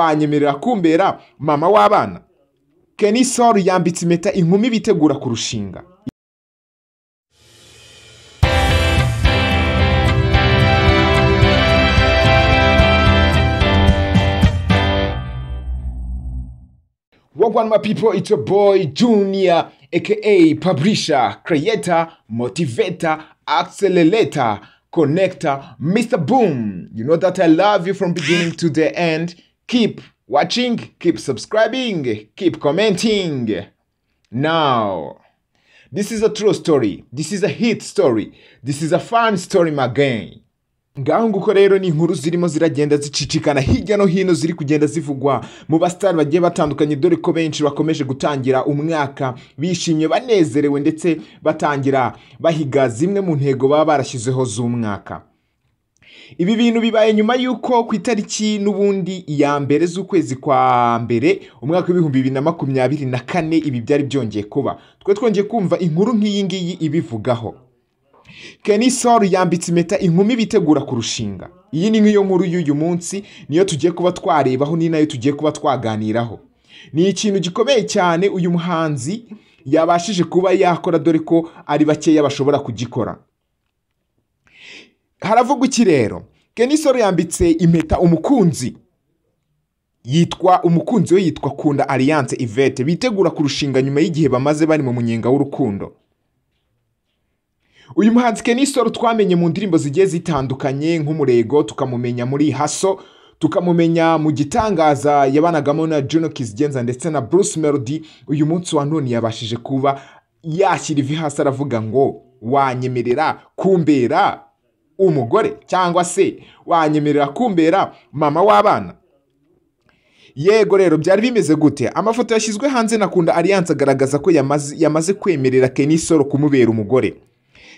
Wanyemerera kumbera mama w'abana? Kenny Sol yambitse impeta inkumi bitegura kurushinga. Wagwan my people, it's your boy Junior, aka publisher, creator, motivator, accelerator, connector, Mr. Boom. You know that I love you from beginning to the end. Keep watching, keep subscribing, keep commenting. Now, this is a true story. This is a hit story. This is a fun story, my gang. Ngaho nguko rero ni inkuru zirimo ziragenda zicicikana hirya no hino, ziri kugenda zivugwa mu basitari bagiye batandukanye, dore ko benshi bakomeje gutangira umwaka bishimye, banezerewe, ndetse batangira bahiga zimwe mu ntego baba barashyizeho z'umwaka. Ibi bintu bibaye nyuma y'uko ku itariki n'ubundi ya mbere z'ukwezi kwa mbere umwaka w'2024 ibi byari byongeye kuba. Twe twongeye kumva inkuru nk'iyi ngiyi ibivugaho. Kenny Sol yambitse impeta inkumi bitegura kurushinga. Iyi ni nk'iyo nkuru y'uyu munsi, niyo tugiye kuba twarebaho, ni nayo tugiye kuba twaganiraho. Ni ikintu gikomeye cyane uyu muhanzi yabashije kuba yakora, dore ko ari bakeya bashobora kugikora. Haravugwa iki rero? Kenny Sol yambitse impeta umukunzi yitwa umukunzi we yitwa Kunda Alliance Yvette, bitegura kurushinga nyuma y'igihe bamaze bari mu munyenga w'urukundo. Uyu muhanzi Kenny Sol twamenye mu ndirimbo zigiye zitandukanye nk'Umurego, tukamumenya muri Haso, tukamumenya mu Gitangaza yabanagamo na Juno Kizigenza ndetse na Bruce Melody. Uyu munsi wa none yabashije kuba yashyira ivi hasi aravuga ngo wanyemerera kumbera umugore, cyangwa se wanyemerera kumbera mama w'abana. Yego rero byari bimeze gute? Amafoto yashyizwe hanze na Kunda Alliance agaragaza ko yamaze kwemerera Kenny Sol kumubera umugore.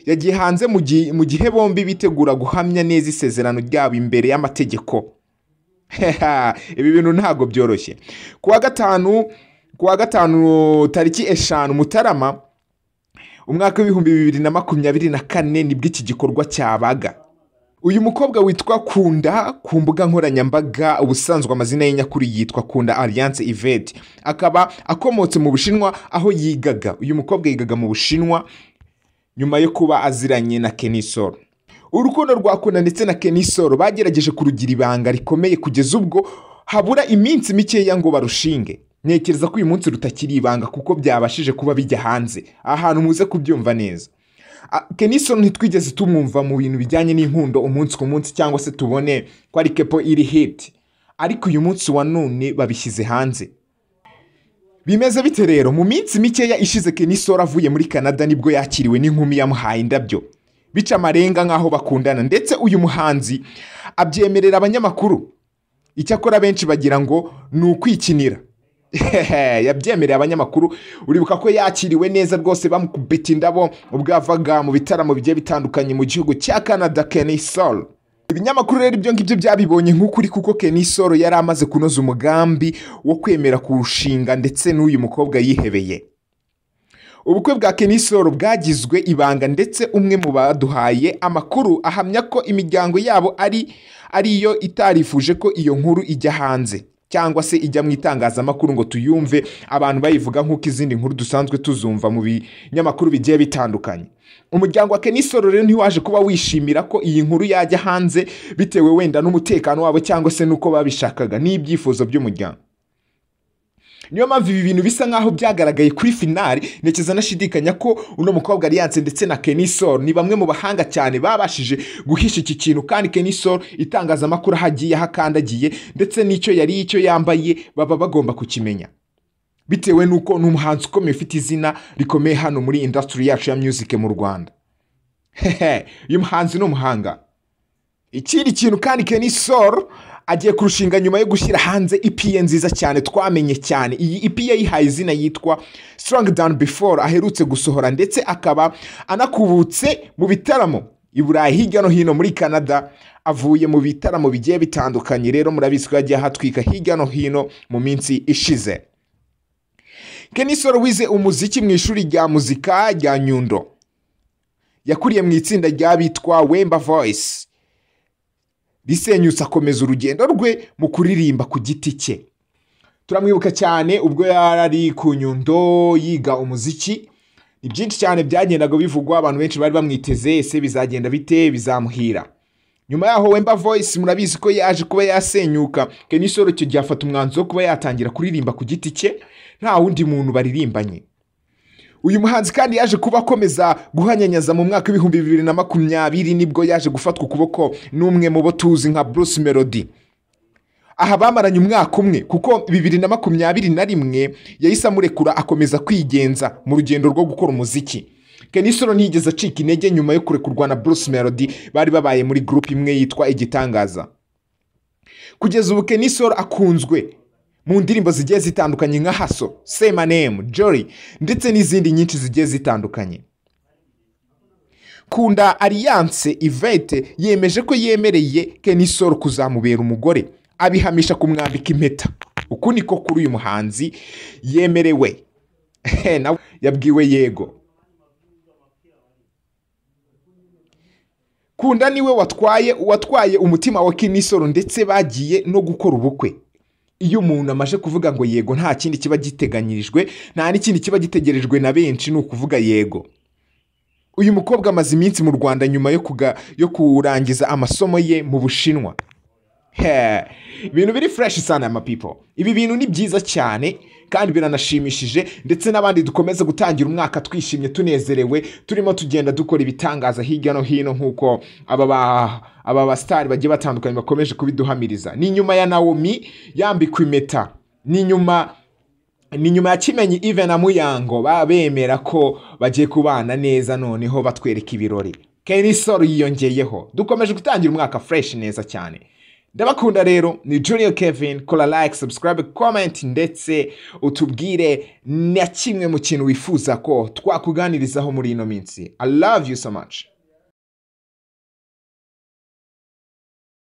Yagiye hanze mu gihe bombi bitegura guhamya neza isezerano ryabo imbere y'amategeko. Ibi bintu ntago byoroshye. Kuwa gatanu tariki 5 Mutarama umwaka w'2024 nibwo iki gikorwa cyabaga. Uyu mukobwa witwa Kunda ku mbuga nkoranyambaga, ubusanzwe amazina ye nyakuri yitwa Kunda Alliance Yvette, akaba akomotse mu Bushinwa aho yigaga. Uyu mukobwa yigaga mu Bushinwa nyuma yo kuba aziranye na Kenny Sol. Urukundo rwa Kunda ndetse na Kenny Sol bagerageje kurugira ibanga rikomeye kugeza ubwo habura iminsi mikeya ngo barushinge. Ntekereza ko uyu munsi rutakiri ibanga kuko byabashije kuba bijya hanze. Ahantu muze kubyumva neza. Kenny Sol ntitwigeze tumwumva mu bintu bijyanye n'inkundo umunsi ku munsi, cyangwa se tubone ko ari kepo iri hit, ariko uyu munsi wa none babishyize hanze. Bimeze bite rero? Mu minsi mikeya ishize Kenny Sol avuye muri Canada nibwo yakiriwe n'inkumi yamuhaye indabyo, bica amarenga nk'aho bakundana, ndetse uyu muhanzi abyemerera abanyamakuru. Icyakora benshi bagira ngo ni ukwikinira. Yabyemereye abanyamakuru. Uribuka ko yakiriwe neza rwose, bamukubita indabo ubwo yavaga mu bitaramo bigiye bitandukanye mu gihugu cya Canada. Kenny Sol, ibinyamakuru rero ibyo ngibyo byabibonye nk'ukuri, kuko Kenny Sol yari amaze kunoza umugambi wo kwemera kurushinga ndetse n'uyu mukobwa yihebeye. Ubukwe bwa Kenny Sol bwagizwe ibanga, ndetse umwe mu baduhaye amakuru ahamya ko imiryango yabo ariyo itarifuje ko iyo nkuru ijya hanze, cyangwa se ijya mu itangazamakuru ngo tuyumve abantu bayivuga nk'uko izindi nkuru dusanzwe tuzumva mu binyamakuru bigiye bitandukanye. Umuryango wa Kenny Sol rero ntiwaje kuba wishimira ko iyi nkuru yajya hanze, bitewe wenda n'umutekano wabo cyangwa se n'uko babishakaga n'ibyifuzo by'umuryango. Niyo mpamvu ibi bintu bisa nkaho byagaragaye kuri finali. Ntekereza nashidikanya ko uno mukobwa Alliance ndetse na Kenny Sol ni bamwe mu bahanga cyane babashije guhisha iki kintu, kandi Kenny Sol itangazamakuru ahagiye ahakandagiye ndetse n'icyo yari icyo yambaye baba bagomba kukimenya, bitewe n'uko ni umuhanzi ukomeye ufite izina rikomeye hano muri industry yacu ya music mu Rwanda. Uyu muhanzi ni umuhanga. Ikindi kintu kandi, Kenny Sol agiye kurushinga nyuma yo gushyira hanze EP ye nziza cyane twamenye cyane. Iyi EP yayihaye izina yitwa Strong Than Before aherutse gusohora, ndetse akaba anakubutse mu bitaramo i Burayi hirya no hino muri Canada, avuye mu bitaramo bigiye bitandukanye. Rero murabizi ko yagiye ahatwika hirya no hino mu minsi ishize. Kenny Sol wize umuziki mu ishuri rya muzika rya Nyundo, yakuriye mu itsinda ry'abitwa Wemba Voice. Risenyutse akomeza urugendo rwe mu kuririmba ku giti cye. Turamwibuka cyane ubwo yari ku Nyundo yiga umuziki. Ni byinshi cyane byagendaga bivugwa, abantu benshi bari bamwiteze, ese bizagenda bite, bizamuhira. Nyuma yaho Wemba Voice murabizi ko yaje kuba yasenyuka. Kenny Sol icyo gihe afata umwanzuro wo kuba yatangira kuririmba ku giti cye, nta wundi muntu baririmbanye. Uyu muhanzi kandi yaje kuba akomeza guhanyanyaza mu mwaka w'2020, nibwo yaje gufatwa ukuboko n'umwe mu bo tuzi nka Bruce Melody. Aha bamaranye umwaka umwe, kuko 2021 yahise amurekura akomeza kwigenza mu rugendo rwo gukora umuziki. Kenny Sol ntiyigeze acika intege nyuma yo kurekurwa na Bruce Melody, bari babaye muri group imwe yitwa Igitangaza. Kugeza ubu Kenny Sol akunzwe mu ndirimbo zigiye zitandukanye nka Haso, Say My Name, Jolly ndetse n'izindi nyinshi zigiye zitandukanye. Kunda Alliance Yvette yemeje ko yemereye Kenny Sol kuzamubera umugore, abihamisha kumwambika impeta. Uku niko kuri uyu muhanzi yemerewe, nawe yabwiwe yego. Kunda niwe watwaye umutima wa Kenny Sol ndetse bagiye no gukora ubukwe. Iyo umuntu amaje kuvuga ngo yego, nta kindi kiba giteganyirijwe, nta n'ikindi kiba gitegerejwe na benshi, ni ukuvuga yego. Uyu mukobwa amaze iminsi mu Rwanda nyuma yo kurangiza amasomo ye mu Bushinwa. Ibintu biri fresh sana my people. Ibi bintu ni byiza cyane kandi biranashimishije, ndetse n'abandi dukomeze gutangira umwaka twishimye tunezerewe, turimo tugenda dukora ibitangaza hirya no hino nkuko aba ba star bagiye batandukanye bakomeje kubiduhamiriza. Ni nyuma ya Naomi yambikwa impeta, ni nyuma ya Kimenyi Even na Muyango babemera ko bagiye kubana neza, noneho batwereka ibirori. Kenny Sol yiyongeyeho. Dukomeje gutangira umwaka fresh neza cyane. Ndabakunda rero, ni Junior Kevin. Kora like, subscribe, comment ndetse utubwire na kimwe mu kintu wifuza ko twakuganirizaho muri ino minsi. I love you so much.